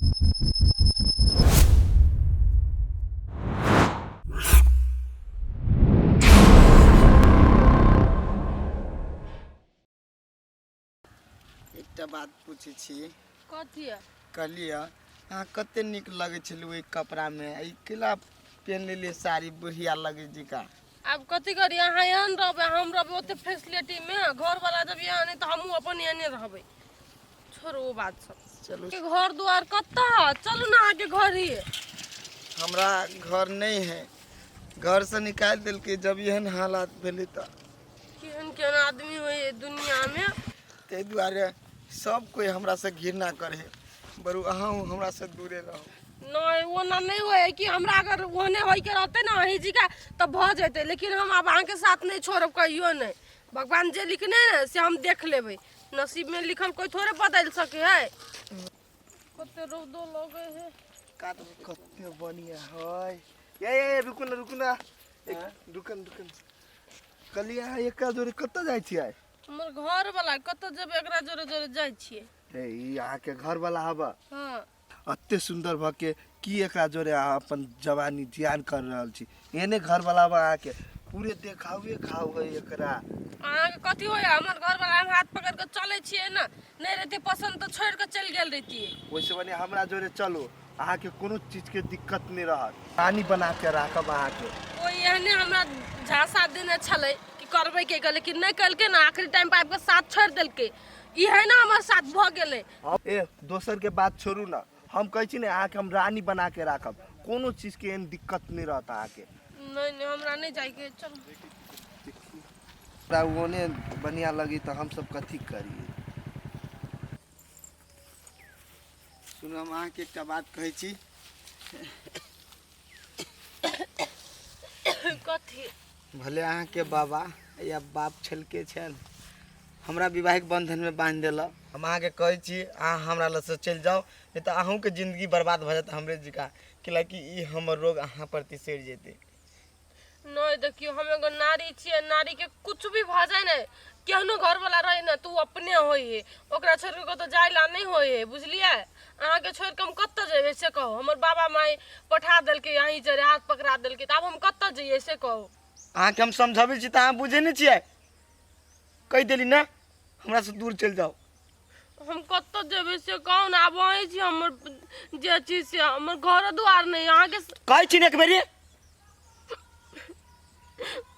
एकटा बात पूछै छी। कथी है? कहलियै अहाँ कते नीक लगै छलै ओहि कपड़ामे, ई केला पेन लेलियै साड़ी बुढ़िया लगै जिका। आब कथी करी, अहाँ एहन रहबै, हम रहबै ओते फैसिलिटी में। घर वाला जब यहाँ नहीं तो हमहूँ अपन एहने रहबै। छोड़ू ओ बात सब। चलू। के घर द्वार कतऽ है? चलू ना अहाँके घर ही। हमरा घर नहीं है, घर से निकालि देलकै जब एहन हालात भेलै तऽ। केहन केहन आदमी होइ है दुनिया में। ताहि दुआरे सब कोइ हमरा से घृणा करे, बरू अहाँ हमरा से दूरे रहू। नहीं, ओना नहीं होइ है कि हमरा अगर ओहने होइ के रहते ना अहीं जी का तऽ भऽ जेतै, लेकिन हम आब अहाँके साथ नहीं छोड़ब कहियो नहीं। भगवान जे लिखने है से हम देख लेबै, नसीब में लिखल कोई थोड़े बदल सके है। कते रौदो लगे है। कते बढ़िया है। ये ये रुकू ना, रुकू ना, रुकन रुकन। कहलियै अहाँ एकरा जोरे कतऽ जाइ छियै? हमर घर वाला कतऽ जेबै, एकरा जोरे जोरे जाइ छियै। ए, ई अहाँके घर वाला हबा? हाँ। एते सुन्दर भऽ के की एकरा जोरे अहाँ अपन जवानी जियान कर रहल छी? एहने घर वाला हबा अहाँके, पूरे देखावे खाव है एकरा। अहाँके कथी होइए हमर घर वाला? हम हाथ पकड़ के चलै छियै ने, नहीं रहते पसंद तऽ छोड़ि के चलि गेल रहितियै। ओहिसँ बढ़िआँ हमरा जोरे चलू, अहाँके कोनो चीजके दिक्कत नहि रहत, रानी बना के राखब अहाँके। कोई एहने हमरा झांसा देने छलै कि करबै के, लेकिन नहि केलकै ने, आखिरी टाइम पर आबि कऽ साथ छोड़ि देलकै। ई है ने हमर साथ भऽ गेलै। ए, दोसर के बात छोड़ू ना, हम कहै छी ने अहाँके हम रानी बना के राखब, कोनो चीजके एहन दिक्कत नहि रहत अहाँके। नहीं नहीं, हमरा नहीं जाइके, चलो। हमरा ओने बढ़िआँ लगी तऽ हमसब कथी करियै? सुनू, हम अहाँके एकटा बात कहै छी। कथी? भले अहाँके बाबा या बाप छलके छल हमरा विवाहिक बंधनमे बान्हि देलक, हम अहाँके कहै छी अहाँ हमरा लगसँ चलि जाउ, नहि तऽ अहूँके जिन्दगी बर्बाद भऽ जायत हमरे जकाँ, कैलाकि ई हमर रोग अहाँ प्रति सड़ि जेतै। नहीं देखियो, हम एगो नारी छियै, नारी के कुछ भी भऽ जाए ने, केहनो घर वाला रहे ने तऽ ओ अपने होइ है, ओकरा छोड़ि कऽ कतौ जाय ला नहीं होइ है, बुझलियै? अहाँके छोड़ि कऽ हम कतऽ जेबै से कहू? हमर बाबा माय पठा देलकै अहीं जरे, हाथ पकड़ा देलकै, तऽ आब हम कतऽ जइयै से कहू? अहाँके हम समझबै छी तऽ अहाँ बुझै नहि छियै। कहि देली ने हमरासँ दूर चलि जाउ। हम कतऽ जेबै से कहू ने? आब अहीं छी हमर जे चीज से, हमर घरो दुआर नहि अहाँके। कहै छी ने एक बेरी।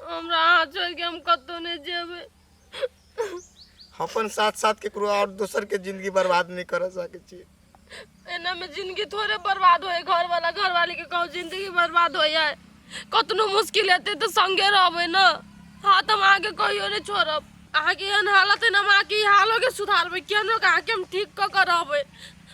हमरा अहाँ छोड़ि के हम कतौ नहि जेबै। अपन साथ साथ केकरो और दोसर के जिंदगी बर्बाद नहीं कर सके छी। एना में जिंदगी थोड़े बर्बाद होए, घर वाला घर वाली के कहू जिंदगी बर्बाद हो जाए। कतनो मुश्किल हेतै तऽ संगे रहबै ने। हाथ हम अहाँके कहियो नहि छोड़ब। अहाँके एहन हालत है ने, हम अहाँके ई हालो के सुधारबै, केहनो के अहाँके हम ठीक कऽ के रहबै,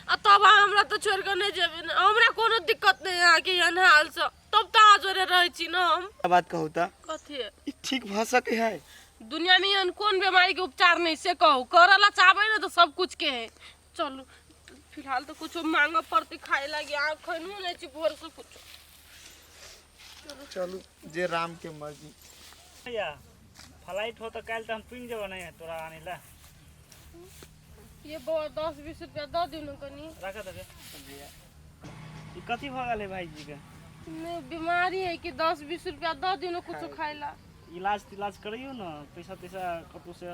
आ तब अहाँ हमरा तऽ छोड़ि कऽ नहि जेबै ने। हमरा कोनो दिक्कत नहि है अहाँके एहन हालसँ, तब तऽ अहाँ जोरे रहै छी ने हम। बात कहू तऽ। कथी? ई ठीक भऽ सकै है? दुनिया में एहन कोन बीमारी के उपचार नहीं से कहू? करऽ ला चाहबै ने तऽ सब कुछ के है। चलू, फिलहाल तऽ कुछो मांगऽ पड़तै खाए लागी, अहाँ खैनहो नहि छी भोर से कुछो। चलू, जे राम के मर्जी। भैया, फ्लाइट हो तऽ काल्हि तऽ हम पुनि जेबो नहि तोरा आनै लए। ये बौआ, 10-20 रुपया दऽ दियौ ने कनी। राख दे भैया। ई कथी भऽ गेल है भाईजी के? नहीं, बीमारी है कि 10-20 रुपया दऽ दियौ ने कुछो खाए ला। इलाज तिलाज करैयौ ने, पैसा तैसा कतौ से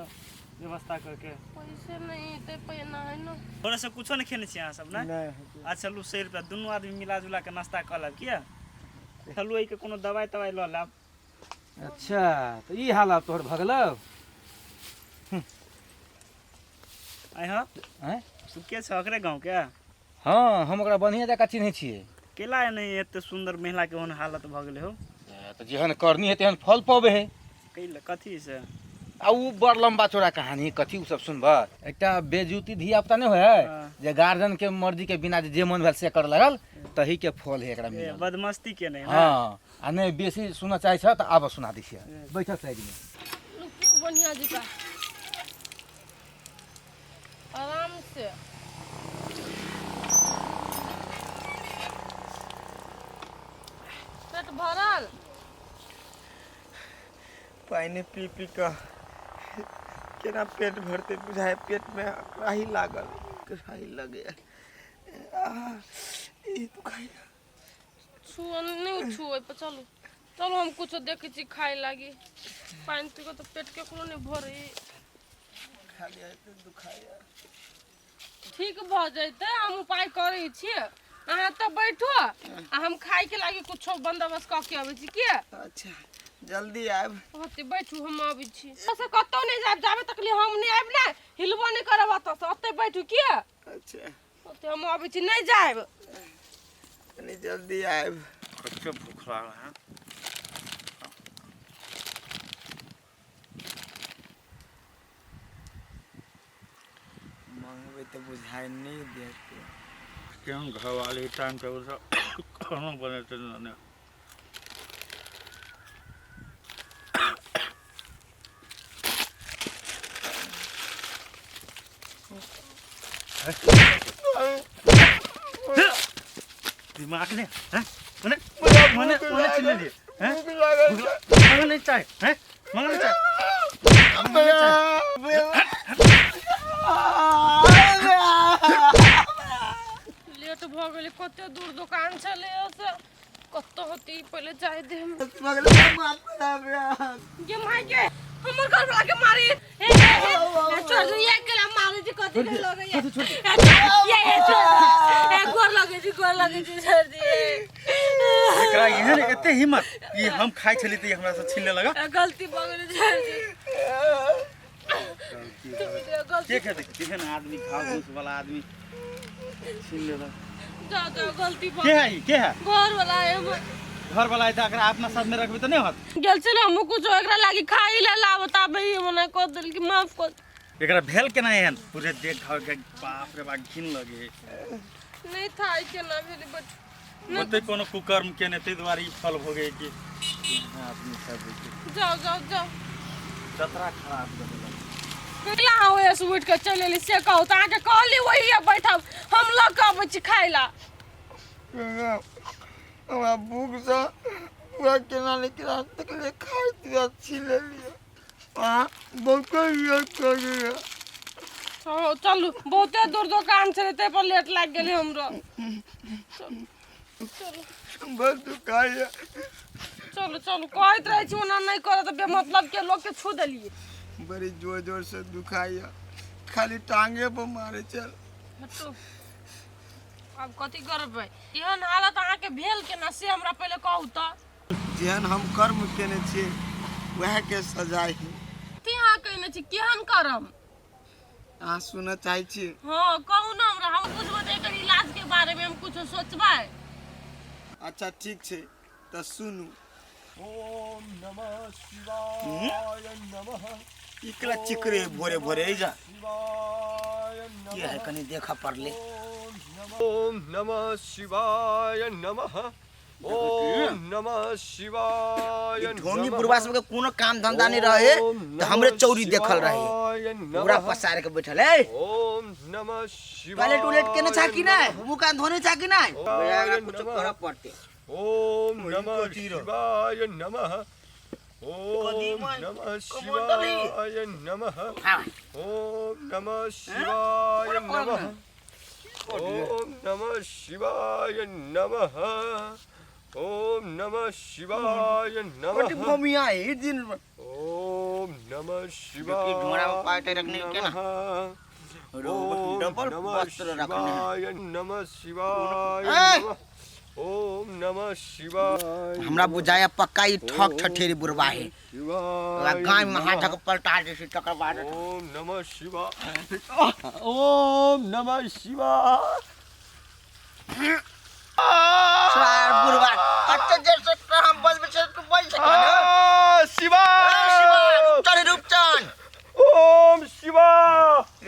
व्यवस्था करके। पैसे नहीं ते पैना है ना। थोड़ा से कुछो नहीं खेने छी अहाँ सब ने? नहीं। अच्छा लू, 100 रुपया दुनू आदमी मिला जुला के नाश्ता कऽ लेब। किया चलू, एहिके कोनो दवाई तवाई लऽ लेब। अच्छा, तऽ ई हालत तोहर भऽ गेलौ? आइ हँ। आँय? तू के छ, ओकरे गाँव के? हँ, हम ओकरा बढ़िआँ जकाँ चिन्है छियै। केला नहि एते सुन्दर महिला के ओहन हालत भऽ गेलै हौ? तऽ जेहन करनी है तेहन फल पबै है। कैला, कथी से? आ उ बड़ लम्बा चौड़ा कहानी है, कथी उ सब सुनबह। एकटा बेजूती धिया पुता नहि होइ है जे गार्जियन के मर्जी के बिना जे मन भेल से कर लगल, तही के फल है एकरा ए, मिलल। बदमस्ती के नहीं? हँ, आ नहि बेसी सुनऽ चाहै छ तऽ आब सुना दै छियै, बैठल साइड मे। रुकू बढ़िया जी का, आराम से। पेट भरल? पानि पी पी कऽ केना पेट भरतै? बुझाइ पेटमे कराही लागल, कराही लगैए। ई दुखाइया। छुओ नहि, छुओ पर। चलू चलू, हम कुछो देखै छी खाय लागी। पानि पी कऽ तऽ पेट केकरो नहि भरै। खाली एते दुखाइया। ठीक भऽ जैतै, हम उपाय करै छियै। अहाँ तऽ बैठो आ हम खायके लागी कुछो बंदोबस्त कऽ के अबै छी के। अच्छा, जल्दी आयब। ओते बैठू, हम अबै छी। से कतौ नहि जायब जाबे तक ले हम नहि आयब ने, हिलबो नहि करब ओतऽ से। ओते बैठू के। अच्छा। ओते हम अबै छी, नहि जायब। कनी जल्दी आयब। कते भूख लागल है। मंगबै तऽ बुझाइ नहि देत। केहन घरवाली, टाइम टेबल सब खाना बनेतै ने। दिमाग ने हैं मने मने मने छीन लिए हैं? भूख लागल छै। मंगने नहीं चाहे हैं, मंगने चाहे। लेट भऽ गेलै। कते दूर दोकान छलै से कतऽ होती। पहिले जाय दे हम। गे माय गे, हमर घर वाला के मारी। हे हे हे हे, छोड़ दे। ये केला मारे जी, कथी के लगे ये? ये ये छोड़ दे। ए गोर लगे जी, गोर लगे जी, छोड़ दे। एकरा एहन एते हिम्मत, ई हम खाइ छली तऽ ई हमरा से छीन लेलक। ए, गलती भऽ गेलै, छोड़ दे। गलती। के खेतै? केहन आदमी, घाव घूस वाला आदमी छीन लेलक। जाओ जाओ, गलती भऽ के है ई? के है? घर वाला है हमर। घर वाला है तऽ एकरा अपना साथ में रखबै तऽ नहि होत? गेल छलै हम कुछो एकरा लागी खाई ला लाबत आबै मना कऽ देलकी, माफ कर। एकरा भेल केना एहन? पूरे देख घाव के, बाप रे बाप, घिन लगे। नहीं था केना भेलै बट ओते कोनो कुकर्म केने, ताहि दुआरे ई फल भोगे कि एहन आदमी सब होइ छै। जाओ जाओ जाओ। जतरा खराब कऽ देलक। केला अहाँ ओहिसँ उठि कऽ चलि एली से कहू तऽ? अहाँके कहली वही बैठब, हम लऽ कऽ अबै छी खाय ला। हमरा भूखसँ पूरा केना ने केना तकले खाइ पिया छीन लेलियै। अहाँ बहुते लेट कऽ गेलियै। चलू चलू, बहुते दूर दोकान छलै, ताहि पर लेट लागि गेलै हमरो। बस दुखाइया। चलू चलू, कहैत रहै छी ओना नहि करत, बेमतलब के लोकके छू देलियै। बड़ी जोर जोर से दुखाइया, खाली टांगे पर मारे चल। हटू, आब कथी करबै? एहन हालत अहाँके भेल केना से हमरा पहिले कहू तऽ। जेहन हम कर्म केने छियै वएह के सजाय है। कथी अहाँ कहने छी? केहन करम? अहाँ सुनऽ चाहै छी? हाँ, कहू ने हमरा। हम बुझबै तऽ एकर इलाज के बारे में हम कुछो सोचबै। अच्छा ठीक छै, तऽ सुनू। ओम नमः शिवाय नमः। ई केला चिकरे भोरे भोरे एजा? शिवाय के है? नमः। कनी देखऽ पड़ले। ओम नमः शिवाय नमः। ओम नमः शिवाय ई ढोंगी नमः। बुढ़वा सबके कोनो काम धंधा नहीं रहे ओम तऽ हमरे नमः चौरी देखल रहे। शिवाय पूरा नमः। पसार के बैठल है। ओम नमः शिवाय टॉयलेट उलेट केने छा कि नहीं? मुँह कान धोने छा कि नहीं? शिवाय कुछ नमः। करऽ पड़ते। ओम नमः कथी रह? शिवाय नमः। ओम कदीमा नमः कमंडल ही। शिवाय नमः। हाँ। ओम नमः शिवाय कोन कोन नमः। ओम नमः शिवाय नमः। ओम नमः शिवाय कथी नमः। भमिया है दिन? ओम नमः जो कि ढोंगरा में शिवाय पाटे रखने के ना। नमः। ओम डबल नमः वस्त्र रखने है। शिवाय नमः शिवाय ए! नमः। ओम नमः शिवाय हमरा बुझाया पक्का ई ठक ठठेरी बुढ़वा है। शिवाय गाय में हाथ नमः। के पलटा दे छै तकर बाद। ओम नमः शिवाय, ओम नमः शिवाय। सार बुढ़वा कते देर से तोरा हम बजबै छै, तू बज सकै ना? आ, शिवा शिवा रूपचन, रूपचन। ओम शिवा। ए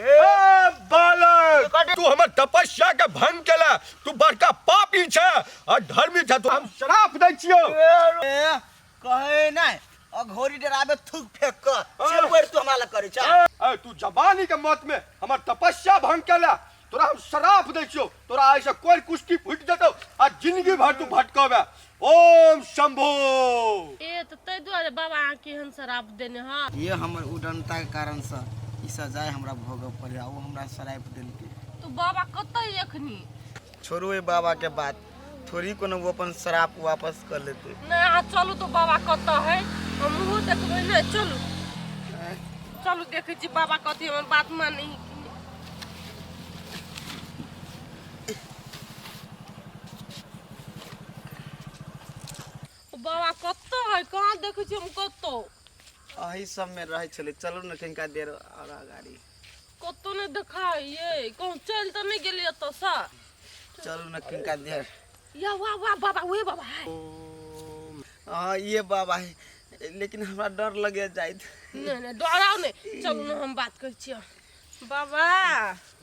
बालक, तू हमर तपस्या के भंग केला। तू बड़का पापी छे आ धर्मी छे तू। हम श्राप दै छियौ। ए, कहे नहि अघोरी डराबे थूक फेंक क से पढ़ तू हमरा लग करै छ। ए, तू जवानी के मत में हमर तपस्या भंग केला, तोरा हम श्राप दै छियौ। तोरा आइ से कोई कुश्ती फूटि जेतौ आ जिंदगी भर तू भटकबे। ओम शंभो। ए तऽ ताहि दुआरे बाबा अहाँ केहन श्राप देने हँ। ये हमर उडनता के कारण से ई सजाय हमरा भोगऽ पड़े आ ओ हमरा श्राप देलकै। तऽ बाबा कतऽ एखनी? छोड़ू एहि बाबा के बात, थोड़ी कोनो ओ अपन श्राप वापस कर लेते। नहि, अहाँ चलू तो बाबा कतऽ है, हम मुँहो देखबै। नहि, चलू चलू, देखै छी बाबा कथी हमर बात मानै है कि नहि। ओ बाबा कतऽ है? कहाँ देखै छी हम कतौ? अही सब में रहै छलै। चलू ने कनिका देर और अगाड़ी। कतौ नहि देखाइए, कहूँ चलि तऽ नहि गेलियै एतऽसँ? चलू ने कनिका देर। या वाह वाह, बाबा, उहे बाबा है। हाँ, ये बाबा है, लेकिन हमरा डर लगे जाइत। नहि नहि, डराउ नहि, चलू ने, हम बात करै छियै बाबा।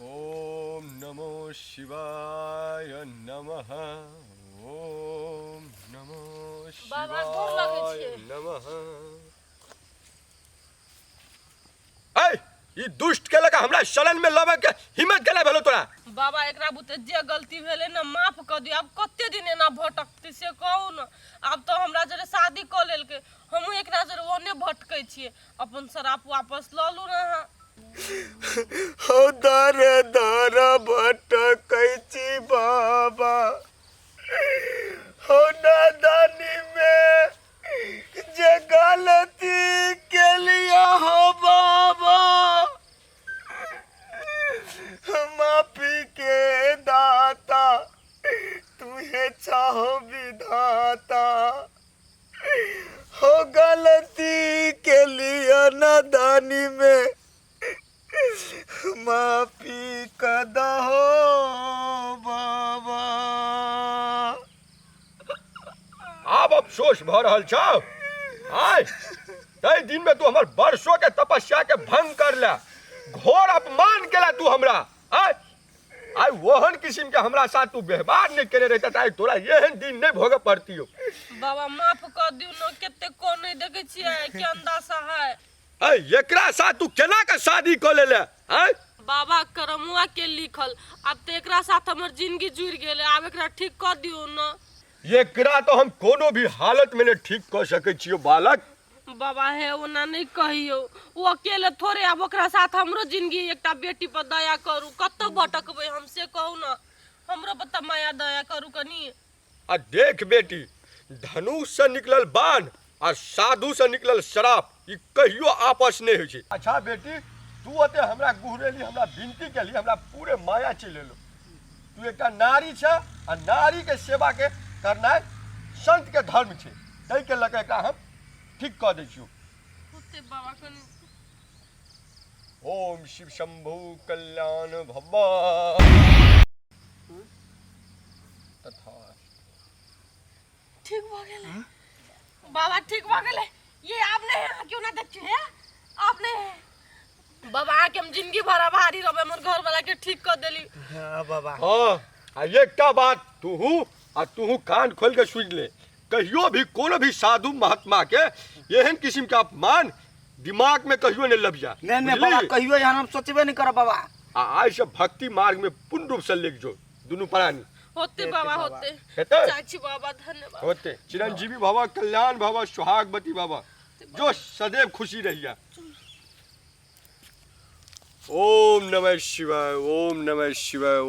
ओम नमो शिवाय नमः, ओम नमो बाबा, गोर लगै शिवाय छियै। नमः। ऐ, ई दुष्ट के लगा हमरा शरण में लबे के हिम्मत केना भेलो तोरा? बाबा, एकरा बुते जे गलती भेलै ने, माफ कऽ दियौ। आब कते दिन एना भटकतै से कहू ने? आब तऽ हमरा जरे शादी कऽ लेलकै, हमहूँ एकरा जरे ओने भटकै छियै। अपन शराप वापस लऽ लू ने अहाँ। हो दर दर भटकै छी बाबा, हो नादानी में जे गलती केलिया हो बाबा, माफी के दाता तुहे चाहो विधाता। हो गलती के लिए नादानी में माफी कर दहो बाबा। आब अफसोस भऽ रहल छौ? आय ताहि दिन में तू हमर वर्षो के तपस्या के भंग कर ले, घोर अपमान केला तू हमरा। आय आइ ओहन किस्म के हमरा साथ तू व्यवहार नहीं केने रहता तऽ आइ तोरा एहन दिन नहीं भोगे पड़ती हो। बाबा, माफ कऽ दियौ ने, कते को नहि देखै छियै के अंदाजा है। ऐ, एकरा साथ तू केना के शादी कऽ लेले? आय बाबा, करमुआ के लिखल, आब तऽ एकरा साथ हमर जिंदगी जुड़ि गेलै, आब एकरा ठीक कऽ दियौ ने। एकरा तो हम कोनो भी हालत में नहीं ठीक कऽ सकै छियो बालक। बाबा हे, ओना नहि कहियौ, ओ अकेले थोड़े, आब ओकरा साथ हमरो जिंदगी, एकटा बेटी पर दया करू। कतऽ भटकबै हम से कहू ने? हमरो पर तऽ माया दया करू कनी। आ देख बेटी, धनुष से निकलल बाण आ साधु से निकलल शराप ई कहियो आपस नहि होइ छै। अच्छा बेटी, तू ओते हमरा गुहरेली, हमरा विनती केली, हमरा पूरे माया चलि एलो। तू एकटा नारी छ आ नारी के सेवा के करनाइ संत के धर्म छै, ताहि के लऽ कऽ एकरा हम ठीक कऽ दै छियौ। होते बाबा कनी। ओम शिव शंभु कल्याण भवा तथा। ठीक भऽ गेलै बाबा, ठीक भऽ गेलै। ये आब नहीं है, क्यों ना देखियो है, आब नहीं है। बाबा, अहाँके हम जिंदगी भर आभारी रहबै, हमर घर वाला के ठीक कऽ देली। हाँ बाबा। हाँ, आ एकटा बात तूहू आ तूहू कान खोल के सुनि ले, कहियो भी कोनो भी साधु महात्मा के एहन किस्म के अपमान दिमाग में कहियो नहीं लबिया। नहीं नहीं बुझली? बाबा, कहियो यहाँ हम सोचबे नहीं करब बाबा। आ आइ से भक्ति मार्ग में पूर्ण रूप से लेग जो दुनू प्राणी। होते बाबा, होते। हेतै? चाची, बाबा, धन्यवाद। होते। चिरंजीवी भव, कल्याण भव, सुहागवती भव, जो सदैव खुशी रहिया। ओम नमः शिवाय, ओम नमः शिवाय।